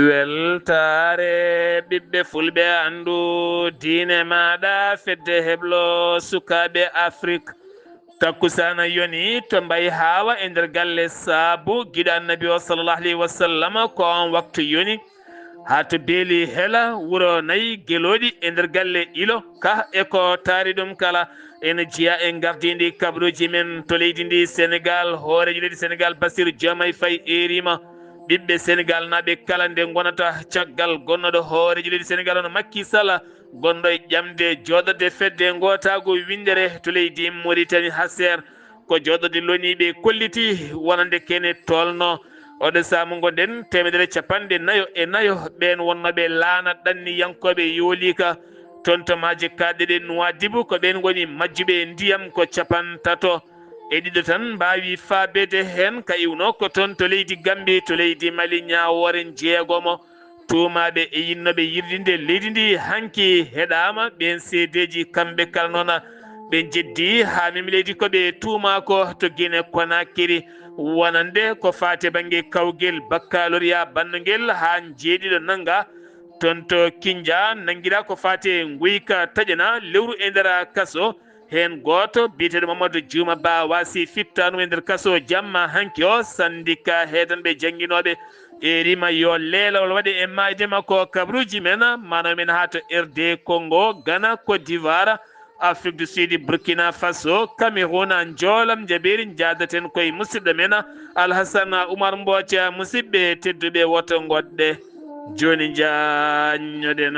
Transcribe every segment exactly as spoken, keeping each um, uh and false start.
Weltaare ɓiɓɓe fulɓe, anndu diine maaɗa, fedde heblo sukaaɓe Afrik. Takkusaana yoni to Mbayi Haawa e nder galle Saabu giɗo Annabi o sallallahu alayhi wa sallam, ko on waktu yoni. Haa to Beeli Hela, wuro nayi gelooɗi e nder galle Ilo ka e ko taari ɗum kala. Ene jeyaa e ngardiindi kabaruuji men to leydi ndi Senegaal, hooreejo leydi Senegaal Bassirou Diomaye Faye eeriima ɓiɓɓe Senegaal naaɓe kala nde ngonata caggal gonnooɗo hooreejo leydi Senegaal hono Macky Sall, gonɗo e ƴamde jooɗorde fedde ngootaagu winndere to leydi Mauritanie, HACER. Ko jooɗorde loniiɓe kolliti wonande kene tolno. Oɗo saamu ngonɗen teemedere capanɗe nayo e nayo ɓeen wonnooɓe laana ɗanniyankooɓe yooliika toon to maaje kaaɗɗe ɗe Nuwaadibu, ko ɓeen ngoni majjuɓe ndiyam ko capantato e ɗiɗo tan mbaawi faabeede heen, ka iwno ko toon to leydi Gambi, to leydi Mali, ñaawoore njeegomo. Tuumaaɓe e yinnooɓe yirdinde leydi ndi hanki heɗaama, ɓeen seedeeji kamɓe kala noon ɓe njeddi haa memi leydi ko ɓe tuumaa ko to Guinée Conakry, wonande ko faati e bannge kawgel baccalauréat banndungel haa njeeɗiɗo nannga. Toon to Kinja nanngiraa ko faati e nguyka taƴana lewru e nder kaso. Heen gooto biyeteeɗo Mamadou Diouma Ba waasi fittaandu e nder kaso jamma hanki o. Sandika heedanɓe jannginooɓe e rima yo leelawol waɗe e maayde makko. Kabaruuji men, mano men haa to R D Congo, Ghana, Côte d'Ivoire, Afrique du Sud, Burkina Faso, Cameroun, njoolam njabeeri njaadaten koye musidɗo men Alhassane Oumar Mbooca. Musidɓe tedduɓe, woto ngoɗɗe. Jooni njaanñoɗen.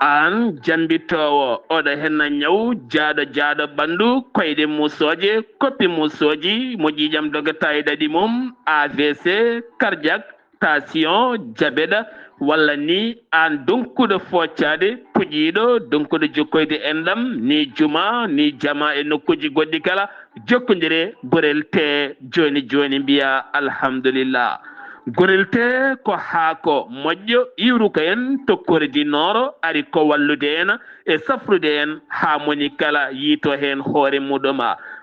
Aan jammbitoowo, oɗo henna ñaw, jaaɗo jaaɗo ɓanndu, koyɗe muusooje, koppi muusooji, mo ƴiiƴam dogata e ɗaɗi mum, A V C, cardiaque, tension, diabète, walla ni aan donkuɗo foccaade, puƴiiɗo, donkuɗo jokkoyde enɗam, ni juma, ni jama e nokkuuji goɗɗi kala, jokkondire gorel te jooni jooni, mbiya alhamdulillah. Gorel te ko haako moƴƴo iwruka en to Kore du Nord, ari ko wallude en e safrude en haa moni kala yiito heen hoore muɗum.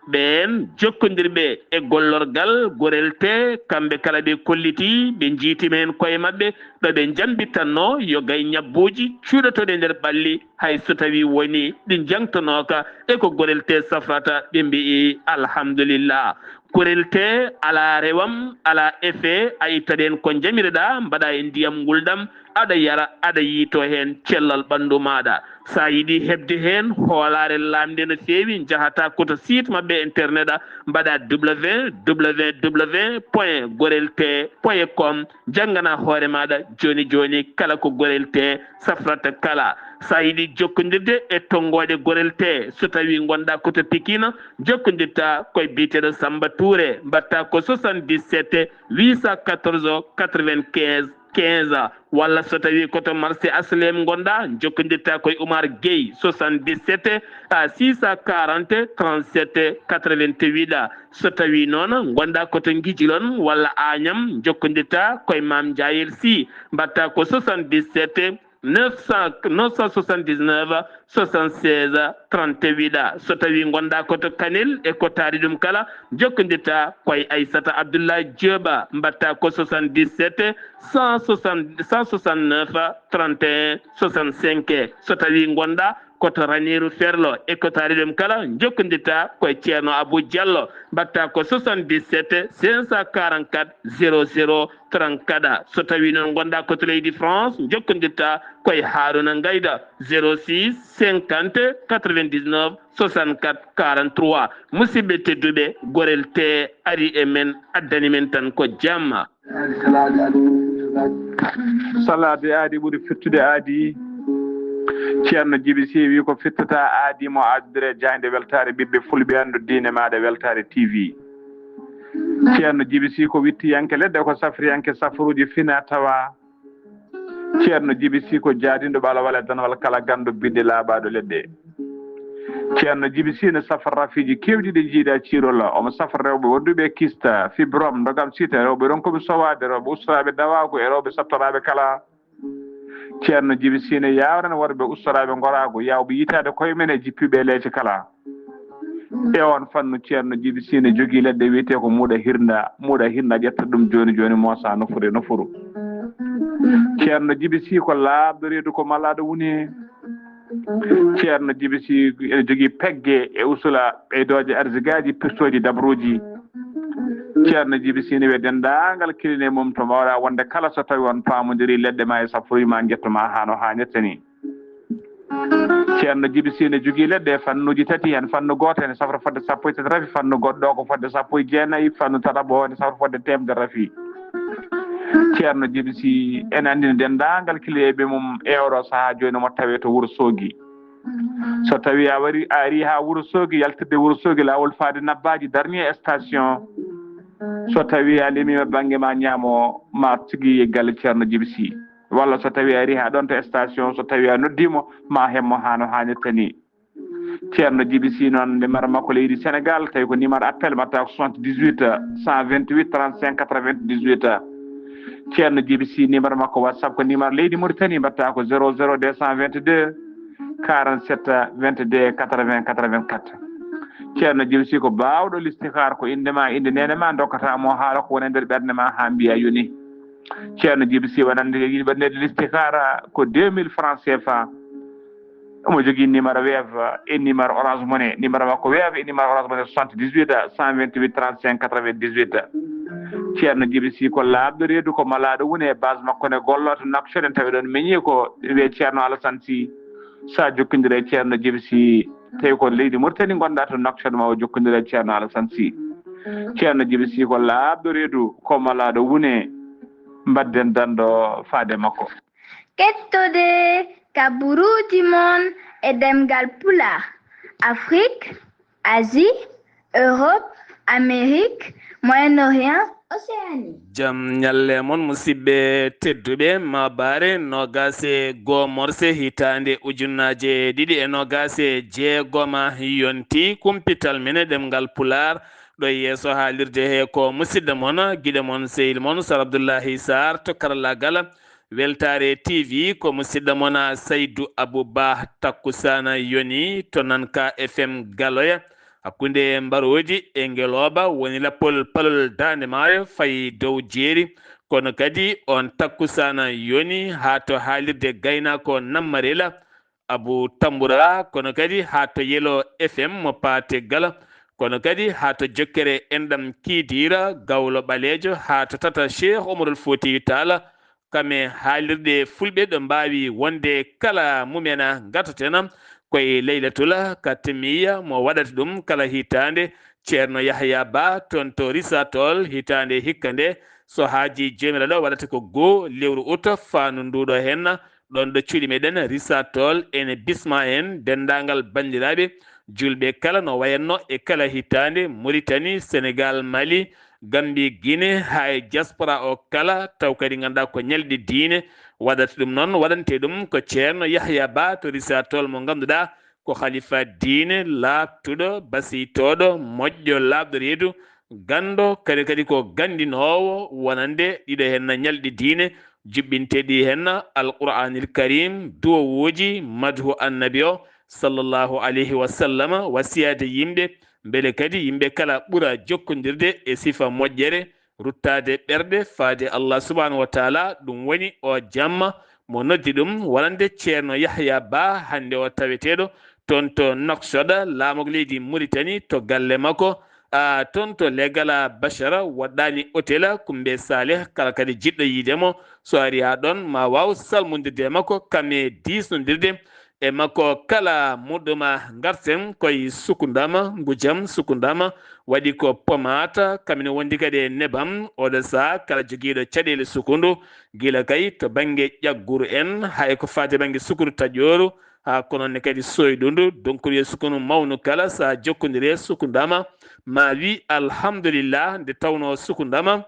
Ɓeen jokkondirɓe e gollorgal gorel te, kamɓe kala ɓe kolliti, ɓe njiitima heen koye maɓɓe, ɗo ɓe njambitanno yo gay ñabbuuji cuuɗotooɗi e nder ɓalli, hay so tawii woni ɗi njangtonooka e ko gorel te safrata, ɓe mbi'i alhamdulillah. Gorel te alaa rewam, alaa effet, a itta ɗeen ko njamireɗaa, mbaɗa e ndiyam ngulɗam, aɗa yara, aɗa yiito heen cellal ɓanndu maaɗa. So a yiɗi heɓde heen hoolaare laamnde no feewi, njahata ko to site maɓɓe internet, mbaɗa W W W point gorel te point com, janngana hoore maaɗa jooni jooni kala ko gorel te safrata kala. So a yiɗi jokkondirde e tonngooɗe gorel te, so tawii ngonɗaa ko to Pikine, jokkondirta koye biyeteeɗo Samba Touré, mbaɗta ko soixante-dix-sept huit cent quatorze quatre-vingt-quinze quinze, walla so tawii ko to marché H L M ngonɗaa, jokkondirta koye Oumar Gueye, soixante-dix-sept à six cent quarante trente-sept quatre-vingt-huit. So tawii noon ngonɗaa ko to Ngijilon walla Agnam, jokkondirta koye Mame Ndiayel Sy, mbaɗta ko soixante-dix-sept neuf cent, neuf cent soixante-dix-neuf soixante-seize trente-huit. So tawii ngonɗaa ko to Kanel e ko taari ɗum kala, jokkondirta koye Aissata Abdoulaye Diop, mbaɗta ko soixante-dix-sept cent soixante, cent soixante-neuf trente et un soixante-cinq. So tawii ngonɗaa ko to Raneeru Ferlo e ko taari ɗum kala, jokkondirta koye Ceerno Abou Diallo, mbaɗta ko soixante-dix-sept cinq cent quarante-quatre zéro zéro trente-quatre. So tawii noon ngonɗaa ko to leydi France, jokkondirta koye Haaruna Ngayda, zéro six cinquante quatre-vingt-dix-neuf soixante-quatre quarante-trois. Musidɓe tedduɓe, gorel te ari e men, addani men tan ko jamma. Salaade aadi ɓuri fittude aadi. Ceerno Jibi Si wi ko fittata aadi mo aadudere jaaynde weltaare ɓiɓɓe fulɓe anndu diine maaɗa weltaare T V. Ceerno Jibi Si ko wittiyanke leɗɗe, ko safriyanke safruuji fina tawa. Ceerno Jibi Si ko jaadinɗo ɓalawal e danawal kala ganndo bidde laaɓaaɗo leɗɗe. Ceerno Jibi Sine safra rafiiji keewɗi ɗi njiiɗa ciirola. Omo safra rewɓe wonduɓe e kista, fibrome, ndogam sita, rewɓe ronkuɓe sowaade, rewɓe ustoraaɓe dawaagu e rewɓe sattoraaɓe kala. Ceerno Jibi Sine yawrana worɓe ustoraaɓe ngoraagu, yawɓe yitaade koye men e jippiiɓe e leece kala. E oon fannu, Ceerno Jibi Sine jogii leɗɗe wiyetee ko muuɗa hirnda. Muuɗa hirnda ƴetta ɗum jooni jooni moosa nofuru e nofuru. Ceerno Jibi Sine ko laaɓɗo reedu, ko malaaɗo woni. Ceerno Jibi Sine ene jogii pegge e usula ɓeydooje arsigaaji, pirtooji, dabruuji. Ceerno Jibi Sine wiya denndaangal kiline mum to mbaawɗa wonde kala so tawi on paamondiri leɗɗe ma e safruuji ma njetto ma haa no haanirta ni. Ceerno Jibi Sine jogii leɗɗe e fannuuji tati, heen fannu gooto ene safra fodde sappo e tati rafi, fannu goɗɗo ko fodde sappo e jeenayi, fannu tataɓo ene safra fodde teemedere rafi. Ceerno Jibi Sine ene anndina denndaangal kiliyeeɓe mum e oɗo sahaa jooni mo tawee to Wuro Soogi. So tawi a wari, a ari ha Wuro Soogi, yaltirde Wuro Soogi, laawol faade Nabbaaji, dernier station. So tawi a limima bannge ma ñaamo, ma tigi galle Ceerno Jibi Sine. Walla so tawi a ari ha ɗon to station, so tawi a noddimo, ma hemmo ha no haanirta ni. Ceerno Jibi Sine noon, numéro makko leydi Sénégal, tawi ko numéro appel, mbatta ko soixante-dix-huit, cent vingt-huit, trente-cinq, quatre-vingt-dix-huit. Ceerno Jibi Sine, numéro makko WhatsApp ko numéro leydi Mauritanie, mbatta ko zéro zéro deux cent vingt-deux, quarante-sept, vingt-deux, quatre-vingts, quatre-vingt-quatre. Ceerno Jibi Sine ko baawɗo listihar, ko innde ma, innde neene ma, dokkata mo haala ko woni e nder ɓernde ma, haa mbiya yoni. Ceerno Jibi Sine wonande yimɓe nder listihara ko deux mille francs C F A. Omo jogii numéro Wave e numéro Orange Money. Numéro makko Wave e numéro Orange Money, soixante-dix-huit, cent vingt-huit, trente-cinq, quatre-vingt-dix-huit. Ceerno Jibi Sine ko laaɓɗo reedu, ko malaaɗo woni e base makko ne, gollo to Nouakchott, en tawi ɗon meñi ko wiye Ceerno Alassane Sy. Sa jokkondire e Ceerno Jibi Sine, tawi ko leydi Mauritanie ngonɗa to Nouakchott, ma o jokkondire e Ceerno Alassane Sy. Ceerno Jibi Sine ko laaɓɗo reedu, ko malaaɗo woni, mbadden dando faade makko. Kettode kaburuuji mon e ɗemngal Pulaar, Afrik, Asie, Europe, Amérique, Moyen-Orient, Océanie. Jam ñalle mon, musidɓe tedduɓe, maabaare noogaas e goo morse hitaande ujunnaaje ɗiɗi e noogaas e jeegoma yonti kumpital men e ɗemngal Pulaar. Ɗo yeeso haalirde he ko musidɗo mon, giɗo mon, sehil mon, Sar Abdullahi Sarr to karallaagal. Weltaare T V ko musidɗo mon Saydu Abu Bah, takkusaana yoni to Nanka F M Galoya, hakkunde Mbarodi e Ngelooba, woni lappol palol Daande Maayo fayi dow jeeri. Kono kadi on takkusaana yoni haa to haalirde gaynaako Nammarela, Abu Tambura, kono kadi haa to Yelo F M mo Paate Gala, kono kadi haa to jokkere enɗam Kiidiira, Gawlo Ɓaleejo, haa to tata Cheikh Omarul Fotiyu Taala, kam e haalirɗe Fulɓe ɗo mbaawi wonde kala mumena ngatotena koye Laylatul Katmiya mo waɗata ɗum kala hitaande. Ceerno Yahya Ba toon to Risatol, hitaande hikka nde, so haaji Joomiraaɗo waɗata ko goo lewru ut faandu nduɗo henna, ɗoon ɗo cuuɗi meɗen Risatol, ene bisma en denndaangal banndiraaɓe julɓe kala no wayanno e kala hitaande, Mauritanie, Sénégal, Mali, Gambie, Guinée, haa e diaspora o kala, taw kadi ngannduɗaa ko ñalɗi diine waɗata ɗum noon, waɗante ɗum ko Ceerno Yahya Ba to Risatol mo ngannduɗaa ko khalifa diine laaɓtuɗo, basiytooɗo, moƴƴo, laaɓɗo reedu, ganndo, kadi kadi ko ganndinoowo wonande ɗiɗo henna ñalɗi diine, juɓɓinteeɗi henna Alqur'aanil Kariim, duwowuuji, madhu Annabi o, sallallahu alayhi wa sallam, wasiyaade yimɓe, mbele kadi yimɓe kala ɓura jokkondirde e sifa moƴƴere, ruttaade ɓerɗe faade Allah subhanahu wa taala. Ɗum woni o jamma mo noddi ɗum wonande Ceerno Yahya Ba, hannde o taweteeɗo toon to Nouakchott, laamorgo leydi Mauritanie, to galle makko, a, toon to Legala Bachara, waɗɗaani hôtel Kumbe Saleh, kala kadi jiɗɗo yiide mo, so ari haa ɗoon, ma waaw salmondirde e makko, kam e diisnondirde e makko kala muɗɗuma. Ngarten koye sukundama, ngujam sukundama, waɗi ko pomaata, kam ene wondi kadi e nebam, oɗo sahaa kala jogiiɗo caɗeele sukundu, gila kay to bannge ƴagguru en, hay ko faati bannge sukundu taƴooru, haa ko noon ne kadi soydundu, donc yo sukundu mawnu kala, so a jokkondiri e sukundama, ma wi alhamdulillah, nde tawnoo sukundama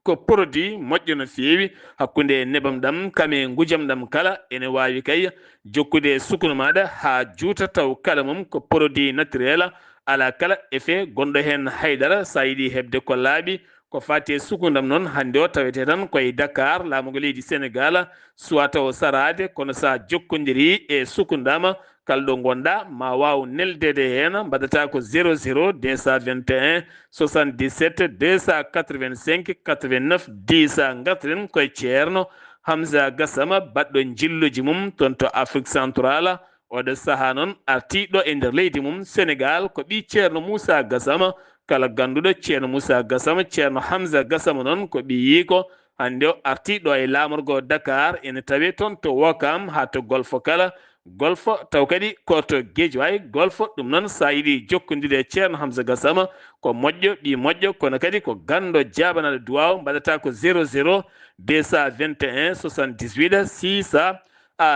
ko produit moƴƴo no feewi hakkunde nebam ɗam kam e ngujam ɗam kala. Ene waawi kay jokkude e sukunu maaɗa haa juuta, taw kala mum ko produit naturel, alaa kala effet gonɗo heen haydara. So a yiɗi heɓde ko laaɓi, ko faati e sukundam noon, hannde o tawetee tan ko e Dakar, laamorgo leydi Senegaal, suwaa taw saraade, kono so a jokkondirii e sukundam, kala ɗo ngonɗaa, ma waaw neldeede heen, mbaɗata ko zéro zéro deux cent vingt et un soixante-dix-sept deux cent quatre-vingt-cinq quatre-vingt-neuf dix. Ngarten ko e Ceerno Hamza Gassama, baɗɗo njilluuji mum toon to Afrique Centrale. Oɗo sahaa noon artii ɗo e nder leydi mum Senegaal, ko ɓii Ceerno Muusa Gassama. Kala gannduɗo Ceerno Muusa Gassama, Ceerno Hamza Gassama noon ko ɓiyiiko. Hannde o artii ɗo e laamorgo Dakar, ene tawee toon to Wokam haa to Golfo kala. Golfo taw kadi ko to Guédiawaye Golfo. Ɗum noon, so a yiɗi jokkondirde e Ceerno Hamza Gassama, ko moƴƴo, ɓii moƴƴo, kono kadi ko ganndo jaabanaaɗo duwaaw, mbaɗata ko zéro zéro deux cent vingt et un soixante-dix-huit six cent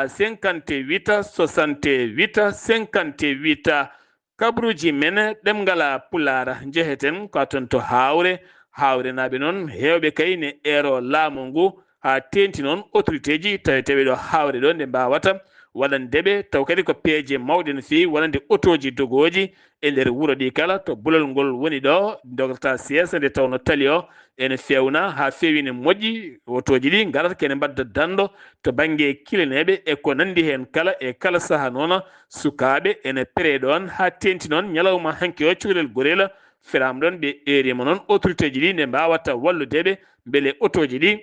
cinquante-huit soixante-huit cinquante-huit. Kabaruuji men ɗemngal Pulaar, njeheten ko toon to Haawre. Haawrenaaɓe noon heewɓe kay ne eero laamu ngu, haa teeŋti noon autorité ji taweteeɓe ɗo Haawre ɗo nde mbaawata waɗande ɓe, taw kadi ko peeje mawɗe no feewi, wonande otooji dogooji e nder wuro ɗi kala, to bulol ngol woni ɗo dogata seesa, nde tawnoo tali o ene feewna haa feewi, ne moƴƴi, otooji ɗi ngarata kene mbadda danndo to bannge kilineeɓe e ko nanndi heen kala. E kala sahaa noon, sukaaɓe ene peree ɗoon haa teeŋti noon ñalawma hanki o, cukalel gorel feraama ɗoon. Ɓe eeriima noon autorité ji ɗi nde mbaawata wallude ɓe mbele otooji ɗi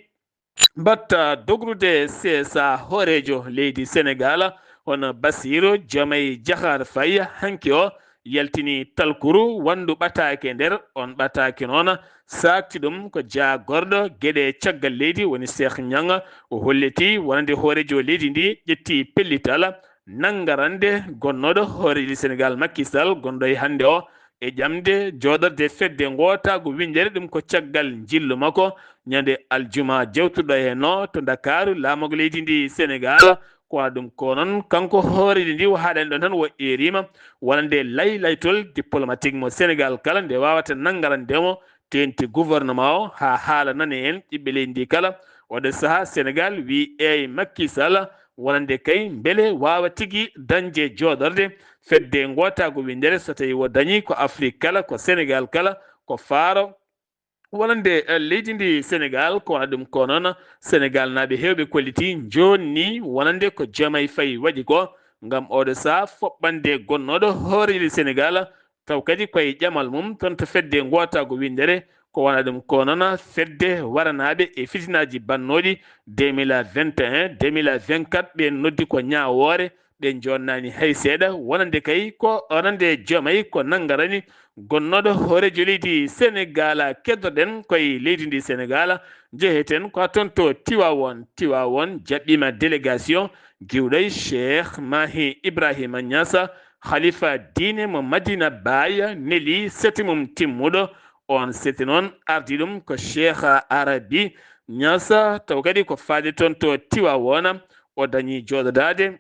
mbaɗta dogrude seesa. Hooreejo leydi Senegaal, hono Bassirou Diomaye Diakhar Faye, hanki o yaltini talkuru wanndu ɓataake nder. Oon ɓataake noon, saakti ɗum ko jaagorɗo geɗe caggal leydi, woni Cheikh Niang. O holliti wonande hooreejo leydi ndi ƴetti pellital nanngarande gonnooɗo hooreejo Senegaal, Macky Sall, gonɗo e hannde o e ƴamde jooɗorde fedde ngootaagu winndere. Ɗum ko caggal njillu makko ñande aljuma jewtuɗo heen o to Ndakaaru, laamorgo leydi ndi Senegaal. Ko waɗa ɗum ko noon, kanko hooreejo ndi, o haaɗani ɗoon tan, o eeriima wonande lay laytol diplomatique mo Senegaal kala nde waawata nanngarande mo teeŋti gouvernement o haa haala nane heen ɓiɓɓe leydi ndi kala. Oɗo sahaa Senegaal wi eey Macky Sall, wonande kay mbele waawa tigi dañde jooɗorde fedde ngootaagu winndere, so tawii o dañii ko Afrique kala, ko Senegaal kala, ko faaro wonande, eh, leydi ndi Senegaal. Ko waɗa ɗum ko noon, Senegaal naaɓe heewɓe kolliti jooni ni wonande ko Diomaye Faye waɗi ko ngam oɗo sahaa foɓɓande gonnooɗo hooreejo Senegaal, taw kadi koye ƴamal mum toon to fedde ngootaagu winndere. Ko wona ɗum ko noon, fedde waranaaɓe e fitinaaji bannooɗi deux mille vingt et un, deux mille vingt-quatre, ɓe noddi ko ñaawoore, ɓe joonnaani hay seeɗa, wonande kay ko, wonande Diomaye ko nanngarani gonnooɗo hooreejo leydi Senegaal. Keddoɗen koye leydi ndi Senegaal, njeheten ko toon to Tiwaawoon. Tiwaawoon jaɓɓiima délégation giwɗo e Cheikh Mahi Ibrahima Niass, khalifa diine mo Madina Baye, neli seti mum timmuɗo. Oon seti noon, ardii ɗum ko Cheikh Arabi Niass, taw kadi ko faade toon to Tiwaawoon, o dañii jooɗodaade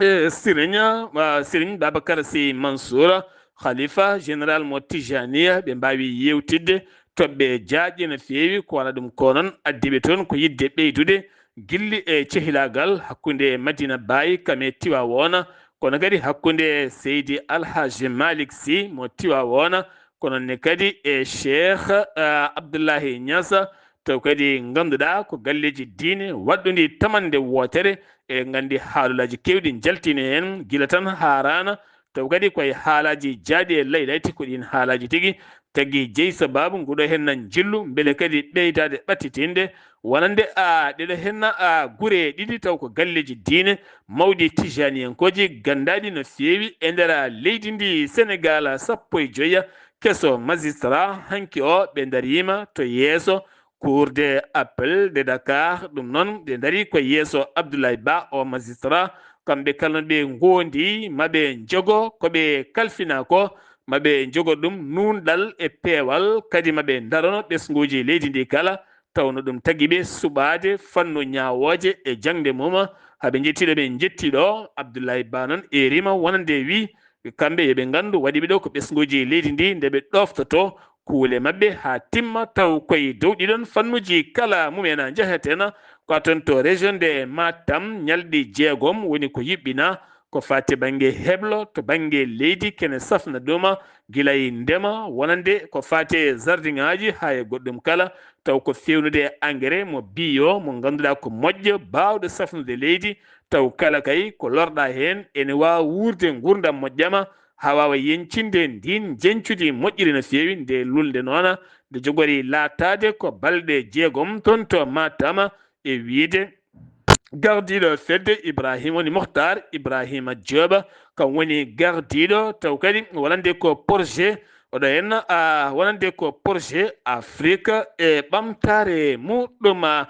e Serigne, ah, Serigne Babacar Sy Mansour, khalifa général mo Tijaniya. Ɓe mbaawi yeewtidde toɓɓe jaajɗe no feewi. Ko wona ɗum ko noon, addi ɓe toon ko yiɗde ɓeydude gilli e cehilaagal hakkunde Madina Baye kam e Tiwaawoon, kono kadi hakkunde Seydi Alhaji Malick Sy mo Tiwaawoon, kono ne kadi e Cheikh, ah, Abdoulaye Niass, taw kadi ngannduɗaa ko galleeji diine waɗɗundi tamannde wootere. Eɗen nganndi haalulaaji keewɗi njaltiino heen, gila tan haaraana, taw kadi koye haalaaji jaadi e laylayti, ko ɗiin haalaaji tigi tagi jeyi sabaabu nguɗo heen na njillu, mbele kadi ɓeydaade ɓattitinde wonande a ɗeɗo heen na a gure ɗiɗi, taw ko galleeji diine mawɗi tijaniyankooji ganndaaɗi no feewi e nder leydi ndi Senegaal. Sappo e joya keso magistrat hanki o ɓe ndariima to yeeso Cour de appel de Dakar. Ɗum noon, ɓe ndarii ko yeeso Abdoulaye Ba, o magistrat. Kamɓe kala no ɓe ngoondi, ma ɓe njogo ko ɓe kalfina ko, ma ɓe njogo ɗum nuunɗal e peewal, kadi ma ɓe ndarono ɓesnguuji leydi ndi kala, tawno ɗum tagi ɓe suɓaade fannu ñaawooje e jaŋde mum. Haa ɓe njettii ɗo ɓe njettii ɗo, Abdoulaye Ba noon eeriima wonande wi kamɓe yo ɓe nganndu waɗiiɓe ɗo ko ɓesnguuji leydi ndi, nde ɓe ɗoftotoo kuule maɓɓe haa timma, taw koye dow ɗiɗon fannuuji kala mumen njahaten. Ko toon to région de Matam, ñalɗi jeegom woni ko yuɓɓina, ko faati bannge heblo to bannge leydi, kene safna ɗum gila e ndema, wonande ko faati e jardinŋaaji haa e goɗɗum kala, taw ko feewnude e engrais mo bio, mo ngannduɗaa ko moƴƴo, baawɗo safnude leydi, taw kala kay ko lorɗaa heen ene waawa wuurde nguurndam moƴƴama, haa waawa yeñcinde ndiin njeñcudi moƴƴiri no feewi. Nde lulnde noona, nde jogori laataade ko balɗe jeegom toon to Matam, e wiyde gardiiɗo fedde Ibrahima, woni Mohtar Ibrahima Jooba, kam woni gardiiɗo, taw kadi wonande ko projet, oɗo henna, a, wonande ko projet Afrique e ɓamtaare muɗum.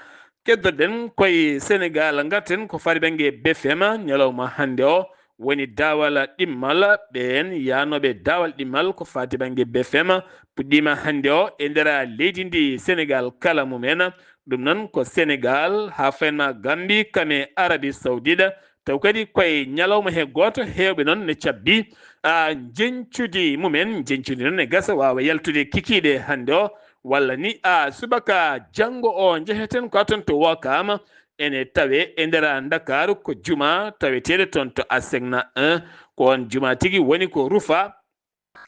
Keddoɗen koye Senegaal, ngarten ko faati bannge B F M, ñalawma hannde o woni daawal ɗimmal. Ɓeen yahnooɓe daawal ɗimmal ko faati bannge B F M puɗɗiima hannde o e nder leydi ndi Senegaal kala mumen. Ɗum noon ko Senegaal haa faynma Gambi kam e Arabi Sawdida, taw kadi koye ñalawma he gooto heewɓe noon ne cabbi, a, njeñcudi mumen. Njeñcudi noon ne gasa waawa yaltude kikiiɗe hannde o, walla ni, a, subaka janngo o njeheten ko toon to Wakaama, ene tawe e nder Ndakaaru ko juma taweteeɗo toon to Asegna un, ko oon juma tigi woni ko rufa,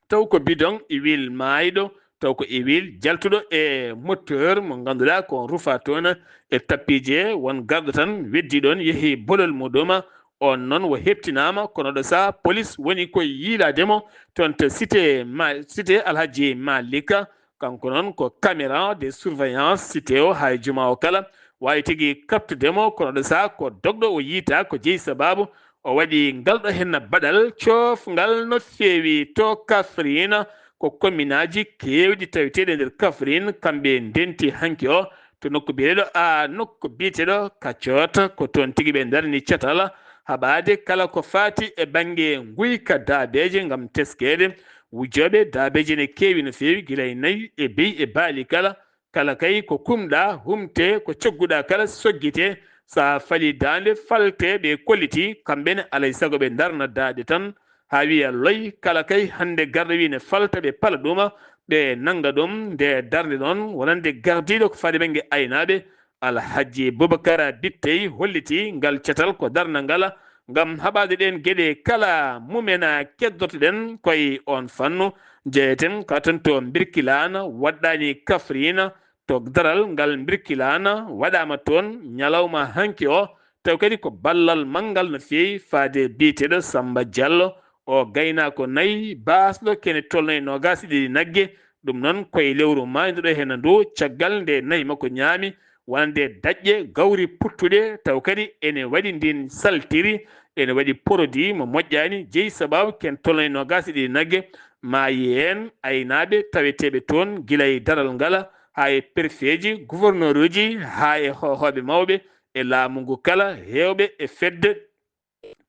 taw ko bidon huile maayɗo, taw ko huile jaltuɗo e moteur mo ngannduɗaa ko on rufa toon e tappiije, won garɗo tan weddii ɗoon, yehi bolol muɗum, oon noon o heɓtinaama, kono ɗo saha police woni ko yiilaade mo toon to cité ma, cité Alhaji Malika. Kanko noon ko caméra de surveillance cité o, haa e juma o kala waawi tigi kaɓtude mo, kono ɗo saha ko dogɗo o yiytaa, ko jeyi sabaabu o waɗi ngal ɗo henna baɗal coofngal no feewi to Kafrine. Ko kominaaji keewɗi taweteeɗi e nder Kafrine, kamɓe ndenti hanki o to nokku biyeteeɗo, a, nokku biyeteeɗo Kacot, ko toon tigi ɓe ndarni catal haɓaade kala ko faati e bannge nguyka daabeeje ngam teskeede. Wujjooɓe daabeeje ne keewi no feewi, gila e nayi e beyi e baali kala. Kala kay ko kumɗaa, humte, ko cogguɗaa kala soggite. So a falii daande, falte, ɓe kolliti, kamɓe ne alay sago ɓe ndarna daaɗe tan, haa wiya loy. Kala kay hannde garɗo wii ne falta, ɓe pala ɗuma, ɓe nannga ɗum. Nde darnde noon, wonande gardiiɗo ko faati bannge aynaaɓe, Alhaji Bubakara Bittey holliti ngal catal ko darnangal ngam haɓaade ɗeen geɗe kala mumen. Keddoto-ɗen koye oon fannu, njeyeten ka toon to Mbirkilaan, waɗɗaani Kafrine, to daral ngal Mbirkilaan waɗaama toon ñalawma hanki o, taw kadi ko ballal manngal no feewi faade biyeteeɗo Sammba Jallo, o gaynaako nayi baasɗo kene tolno e noogaas e ɗiɗi nagge. Ɗum noon koye lewru maayndu ɗo henna ndu, caggal nde nayi makko ñaami, wonande daƴƴe gawri puttuɗe, taw kadi ene waɗi ndin saltiri, ene waɗi produit mo moƴƴaani, jeyi sabaabu ken tolno e noogaas e ɗiɗi nagge, maayi heen aynaaɓe taweteeɓe toon, gila e daral ngala, haa e perfeeji, gouverneuruuji, haa e hoohooɓe mawɓe e laamu ngu kala, heewɓe e fedde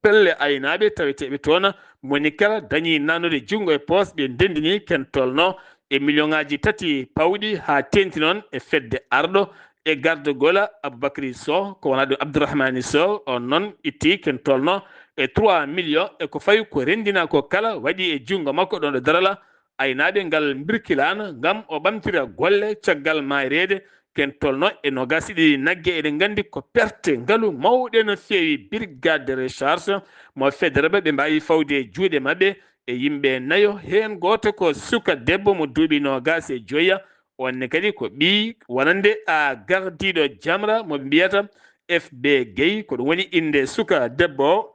pelle aynaaɓe taweteeɓe toon, moni kala dañii naatnude junngo e poos, ɓe ndenndini ken tolno e miliyoŋaaji tati pawɗi, haa teeŋti noon e fedde arɗo e gardagol Aboubacry Sow, ko wonaa ɗum Abdourahmane Sow, oon noon itti ken tolno e trois millions e ko fawi ko renndinaa ko kala, waɗi e junngo makko ɗoon ɗo darala aynaaɓe ngal Mbirkilaan ngam o ɓamtira golle caggal maayreede ken tolno e noogaas e ɗiɗi nagge. Eɗen nganndi ko perte ngalu mawɗe no feewi. Brigade de recherche mo federeɓe ɓe mbaawi fawde e juuɗe maɓɓe e yimɓe nayo, heen gooto ko suka debbo mo duuɓi noogaas e joya, oon ne kadi ko ɓiy wonande a gardiiɗo Jamra mo ɓe mbiyata F B Guèye, ko ɗum woni innde suka debbo o.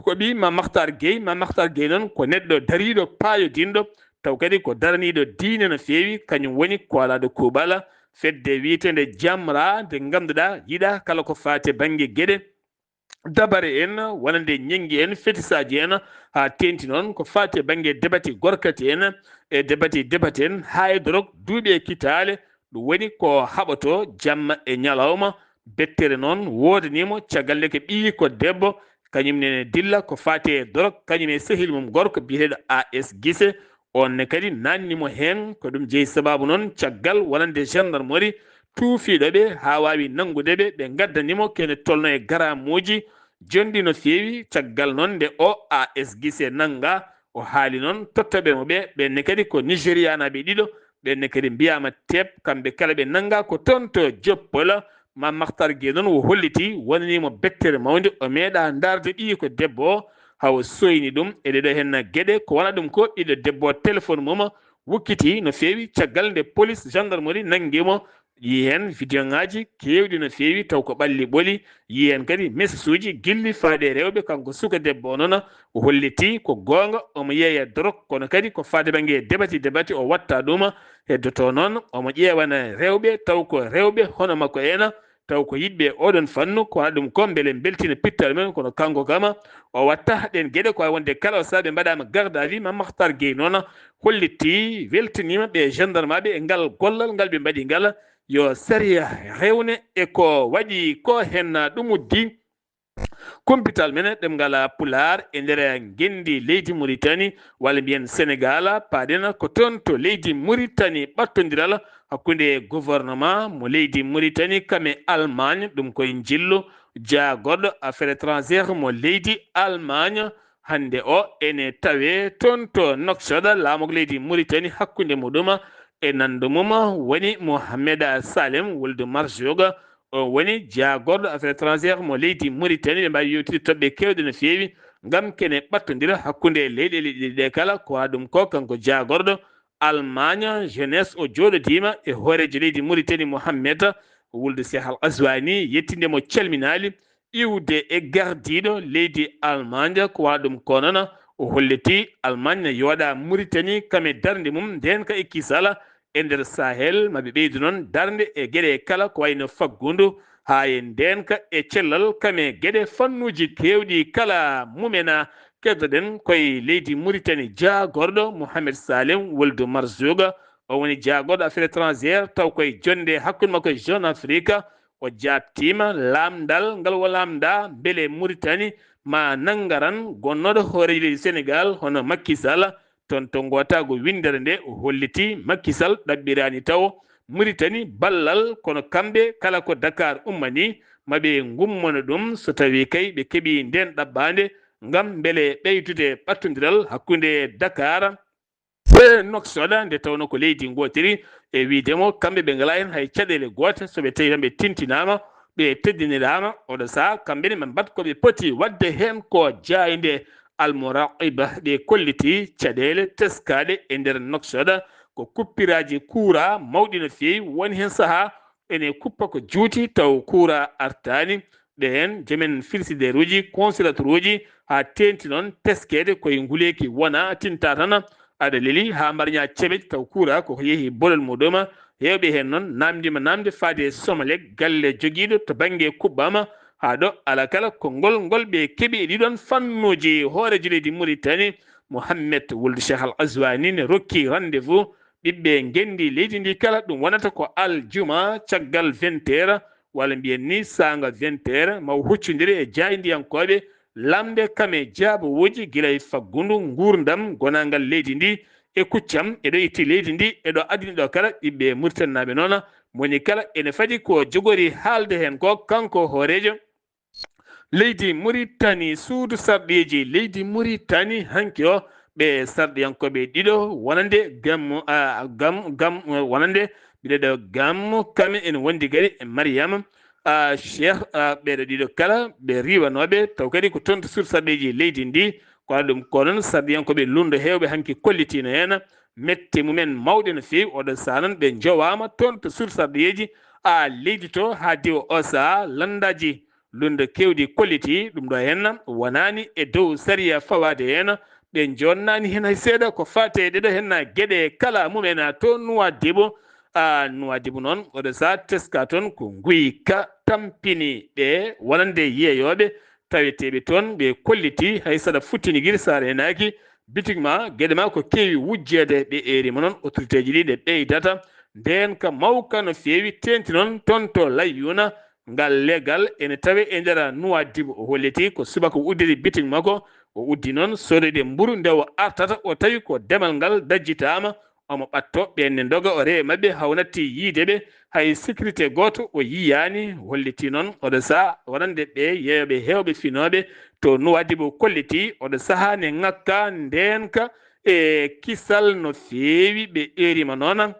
Ko ɓiy Ma Makhtar Guèye. Ma Makhtar Guèye noon ko neɗɗo dariiɗo paayodinɗo, taw kadi ko daraniiɗo diine no feewi, kañum woni koolaaɗo kuuɓal fedde wiyeteende Jamra, nde ngannduɗaa yiɗaa kala ko faati e bannge geɗe dabare en, wonande ñenngi en, fetisaaji en, haa teeŋti noon ko faati e bannge debati gorkati en, e debati debati en, haa e dorog, duuɓi e kitaale, ɗum woni ko haɓoto jamma e ñalawma. Bettere noon woodanii mo, caggal nde ko ɓiyiiko debbo, kañum nene dilla ko faati e dorog, kañum e sehil mum gorko biyeteeɗo A S Gise. Oon ne kadi naatni mo heen. Ko ɗum jeyi sabaabu noon, caggal wonande gendarmerie tuufiiɗo ɓe haa waawi nanngude ɓe, ɓe ngaddani mo kene tolno e garamuuji jonɗi no feewi. Caggal noon nde o A S Gise nannga, o haali noon tottooɓe mo ɓe, ɓeen ne kadi ko Nigérianaaɓe ɗiɗo, Ɓenne kadi mbiyaama teep, kamɓe kala ɓe nanngaa ko toon to Joppol. Maam Makhtar Gueye noon o hollitii, wonanii mo bettere mawnde, o meeɗaa ndaarde ɓiyiiko debbo o, haa o sooyni ɗum. E ɗeɗo heen geɗe, ko wona ɗum ko ɓiɗɗo debbo o, téléphone mum wukkitii no feewi, caggal nde police, gendarmerie nanngii mo. Yii heen vidéo ŋaaji keewɗi no feewi, taw ko ɓalli ɓoli. Yii heen kadi message uji gilli faade e rewɓe. Kanko suka debbo o noon, o hollitii ko goonga, omo yeeya dorog, kono kadi ko faade bannge debati debati o watta ɗum. Heddoto noon, omo ƴeewana rewɓe, taw ko rewɓe hono makko en, taw ko yiɗɓe oɗon fannu, ko wona ɗum ko mbele mbeltina pittaali men, kono kanko kama o watta ɗeen geɗe. Ko wayi wonde kala o sahaa ɓe mbaɗaama garde à vue. Maam Makhtar Gueye noon hollitii, weltaniima ɓe gendarme ɓe e ngal gollal ngal ɓe mbaɗi ngal, yo sariya rewne e ko waɗi ko heen. Ɗum uddi kumpital men ɗemngal Pulaar e nder ngenndi leydi Muritani, walla mbiyen Senegaal, paaɗen ko toon to leydi Muritani, ɓattondiral hakkunde gouvernement mo leydi Muritani kam e Allemagne, ɗum koye njillu jaagorɗo affaires étrangères mo leydi Allemagne. Hannde o ene tawee toon to Nouakchott, laamorgo leydi Muritani, hakkunde muɗum e nanndo mum woni Mohamed Salem Wuld Marzoug, o woni jaagorɗo affaires étrangères mo leydi Muritani. Ɓe mbaawi yewtidde toɓɓe keewɗe no feewi ngam kene ɓattondira hakkunde leyɗeele ɗiɗi ɗe kala. Ko wona ɗum ko kanko jaagorɗo Allemagne jeunesse o jooɗodiima e hooreejo leydi Muritani Mohamed Wuld Cheikh Al Ghazouani, yettinde mo calminaali iwde e gardiiɗo leydi Allemagne. Ko wona ɗum ko noon o hollitii Allemagne ne yooɗa Muritani kam e darnde mum ndeen ka e kisal e nder Sahel, ma ɓe ɓeydu noon darnde e geɗe kala ko wayno faggundu, haa e ndeenka e cellal, kam e geɗe fannuuji keewɗi kala mumena. Keddoɗen koye leydi Muritani, jaagorɗo Mohamed Salem Wuld Marzoug, o woni jaagorɗo affaires étrangères, taw koye jonnde hakkunde makko e Jeune Afrique, o jaabtiima laamndal ngal o laamndaa mbele Muritani ma nanngaran gonnooɗo hooreejo leydi Senegaal hono Macky Sall. Toon to ngootaagu winndere nde o hollitii Macky Sall ɗaɓɓiraani taw Muritani ballal, kono kamɓe kala ko Dakar ummanii ma ɓe ngummano ɗum so tawii kay ɓe keɓii ndeen ɗaɓɓaande ngam mbele ɓeydude ɓattondiral hakkunde Dakar e Nouakchott, nde tawnoo ko leydi ngootiri, e wiyde mo kamɓe ɓe ngalaa heen hay caɗeele goote, so ɓe tawii tan ɓe tintinaama, ɓe teddiniraama, oɗo sahaa kamɓe ne ɓe mbaɗ ko ɓe poti waɗde heen ko jaaynde. Almouraqiba ɗe kollitii caɗeele teskaaɗe e nder Nouakchott, ko kuppiraaji kuuraa mawɗi no feewi, woni heen sahaa ene kuppa ko juuti taw kuuraa artaani. Ɓeen joom en frigidaire uji, congélateur uji, haa teeŋti noon teskeede koye nguleeki wona tinta tan aɗa leli haa mbarñaa ceɓe taw kuuraa ko yehi bolol muɗum. Heewɓe heen noon naamndiima naamnde faade e Somelec, galle jogiiɗo to bannge kuɓɓam, haa ɗo alaa kala konngol ngol ɓe keɓi e ɗiɗoon fannuuji. Hooreejo leydi Muritani, Mohamed Wuld Cheikh Al Ghazouani, ne rokki rendez-vous ɓiɓɓe ngenndi leydi ndi kala, ɗum wonata ko aljuma caggal vingt heures, walla mbiyen ni saanga vingt heures, ma o huccondire e jaayndiyankooɓe lamnde kam e jaabawooji gila e faggundu, nguurndam, gonaangal leydi ndi e kuccam, e ɗo itti leydi ndi, e ɗo addini ɗo kala. Ɓiɓɓe Muritaninaaɓe noon, moni kala ene fadi ko jogori haalde heen ko, kanko hooreejo leydi Muritani, suudu sarɗiiji leydi Muritani, hanki o, ɓe sarɗiyankooɓe ɗiɗo wonande Gammu, a, Gam, Gam, wonande ɓiɗo ɗo Gammu, kam ene wondi kadi e Mariama, a, Cheikh, a, ɓeeɗo ɗiɗo kala ɓe riiwanooɓe, taw kadi ko toon to suudu sarɗiiji leydi ndi. Ko waɗa ɗum ko noon, sarɗiyankooɓe lunndo heewɓe hanki kollitiino heen mette mumen mawɗe no feewi. Oɗo sahaa noon ɓe njowaama toon to suudu sarɗiyeeji, a, leydi to, haa diwa o sahaa lanndaaji lunndo keewɗi kolliti. Ɗum ɗo heen wonaani e dow sariya fawaade heen, ɓe njoonnaani heen hay seeɗa ko faati e ɗeɗo heen geɗe kala mumen. To Nuwaadibu, a, Nuwaadibu noon, oɗo sahaa teska toon ko nguyka tampini ɓe wonande yeeyooɓe taweteeɓe toon, ɓe kolliti hay so aɗa futtini giri, so a reenaaki bitik ma, geɗe ma ko keewi wujjeede, ɓe eeri mo noon. Autorité ji ɗi ɗe ɓeydata ndeen ka mawka no feewi, teeŋti noon toon to Layyuuna. Ngal legal ene tawee e nder Nuwaadibu. O holliti ko subaka o udditi bitik makko, o uddi noon soodoyde mburu, nde o artata o tawi ko demal ngal dajjitaama. Omo ɓatto ɓeen ne ndoga, o rewa maɓɓe haa o natti yiyde ɓe, hay sécurité gooto o yiyaani. Holliti noon oɗo sahaa wonande ɓe yeeyooɓe heewɓe finooɓe to Nuwaadibu, kolliti oɗo sahaa ne ŋakka ndeenka e kisal no feewi. Ɓe eeri mo noon,